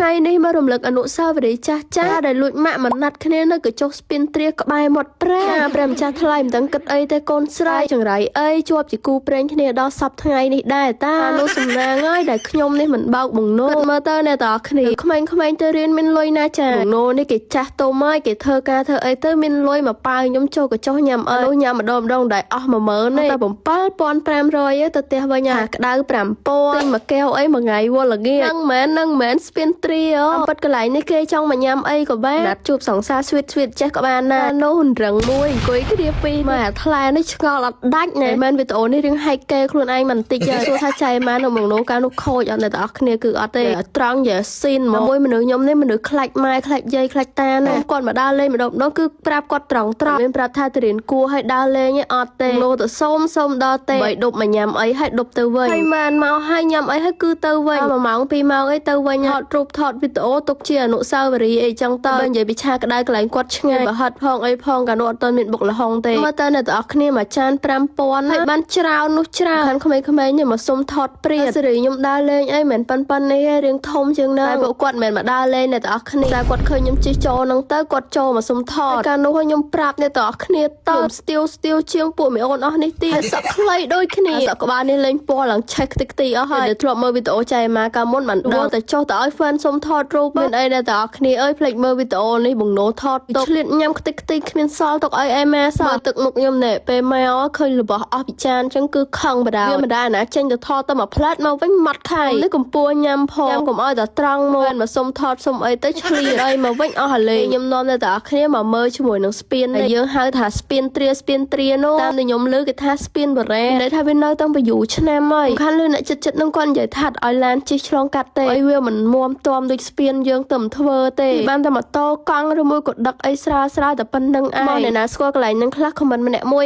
ថ្ងៃនេះមករំលឹកអនុស្សាវរីយ៍ចាស់ចាស់ដែលលួចម៉ាក់មកណាត់គ្នានៅកញ្ចុះស្ពានទ្រាក្បែរមាត់ព្រែកព្រះម្ចាស់ថ្លៃមិនដឹងគិតអីទេកូនស្រីចង្រៃអីជាប់ជាគូព្រេងគ្នាដល់សប្តាហ៍ថ្ងៃនេះដែរតានោះសំណាងហើយដែលខ្ញុំនេះមិនបោកបង្ណូគិតមើលទៅអ្នកទាំងអស់គ្នាក្មេងៗទៅរៀនមានលុយណាចាបង្ណូនេះគេចាស់ទុំហើយគេធ្វើការធ្វើអីទៅមានលុយមកប៉ាវខ្ញុំចូលកញ្ចុះញ៉ាំអីនោះញ៉ាំម្ដងម្ដងដែលអស់10000ទេតែ7500ទេទៅផ្ទះវិញអាក្តៅ5000ទិញមួយកែវអីមួយថ្ងៃវល់ល្ងាចនឹងមែននឹងមែនស្ពានទ្រាអូពិតកន្លែងនេះគេចង់មកញ៉ាំអីក៏បានណាត់ជួបសង្សារស្វីតស្វីតចេះក៏បានដែរនោះរឹងមួយអង្គុយគ្នាពីរមកអាថ្លែនេះឆ្ងល់អត់ដាច់ណែមែនវីដេអូនេះរឿងហែកកេខ្លួនឯងមិនតិចទេសួរថាចៃម៉ាននៅមកនោះកាលនោះខូចអត់អ្នកទាំងអស់គ្នាគឺអត់ទេត្រង់យ៉ាស៊ីនមកមួយមនុស្សខ្ញុំនេះមនុស្សខ្លាច់ម៉ែខ្លាច់យាយខ្លាច់តាណាគាត់មកដើរលេងម្ដងម្ដងគឺប្រាប់គាត់ត្រង់ត្រង់មានប្រាប់ថាទៅរៀនគួរឲ្យដើរលេងឯអត់ទេលោទៅសុំសុំដល់ទេបីដប់មកញ៉ាំអីឲ្យដប់ទៅវិញហើយម៉ានមកឲ្យញ៉ាំអីឲ្យគឺទៅវិញ1ម៉ោង2ម៉ោងអីទៅវិញថតរូបថតវីដេអូទុកជាអនុស្សាវរីយ៍អីចឹងទៅបើនិយាយពីឆាក្តៅកន្លែងគាត់ឆ្ងាយបើហត់ផងអីផងកាលនោះអត់ទាន់មានបុកលហុងទេមើលទៅអ្នកទាំងអស់គ្នាមួយចាន5000ហើយបានច្រើននោះច្រើនខាងក្មេងៗនេះមកសុំថតព្រាសេរីខ្ញុំដើរលេងអីមិនប៉ិនប៉ិននេះឯងរឿងធំជាងហ្នឹងតែពួកគាត់មិនមែនមកដើរលេងអ្នកទាំងអស់គ្នាតែគាត់ឃើញខ្ញុំជិះចូលហ្នឹងទៅគាត់ចូលមកសុំថតកាលនោះខ្ញុំប្រាប់អ្នកទាំងអស់គ្នាទៅស្ទៀវស្ទៀវជាងពួកមីអូនអស់នេះទៀតសក់ខ្លីដូចគ្នាសក់ក្បាលនេះលេងពណ៌ឡើងឆេះខ្ទេចខ្ទីអស់ហើយដែលធ្លាប់មើលវីដេអូចៃម៉ាកាលមុនបានដឹងតែចុះទៅឲ្យ fan សុំថតរូបមានអីអ្នកទាំងអស់គ្នាអើយភ្លេចមើលវីដេអូនេះបងណូថតទុកឆ្លៀតញ៉ាំខ្ទេចខ្ទីគ្មានសល់ទុកឲ្យអេម៉ាសោះទឹកមុខខ្ញុំណែពេលមកឃើញរបស់អស់ពិចារអញ្ចឹងគឺខឹងបដាវាមិនដែរណាចេញទៅថតទៅមួយផ្លែតមកវិញម៉ត់ខៃនេះកំពួរញ៉ាំផងញ៉ាំកុំឲ្យតែត្រង់មកមកសុំថតសុំអីទៅឆ្លៀតអីមកវិញអស់អាលេងខ្ញុំនាំអ្នកទាំងអស់គ្នាមកមើលជាមួយនឹងស្ពានដែលយើងហៅថាស្ពានទ្រាស្ពានទ្រានោះតាមដែលខ្ញុំលើគេថាស្ពានបុរាណដែលថាវានៅតាំងពីយូរឆ្នាំហើយសំខាន់លើអ្នកចិត្តចិត្តនឹងគាត់និយាយថាឲ្យឡានជិះឆ្លងកាត់ទេអីវាមិនមាំទាំដូចស្ពានយើងទៅមិនធ្វើទេបានតែម៉ូតូកង់ឬមួយក៏ដឹកអីស្រាលស្រាលតែប៉ុណ្្នឹងឯងមកអ្នកណាស្គាល់កន្លែងហ្នឹងខ្លះខមមិនម្នាក់មួយ។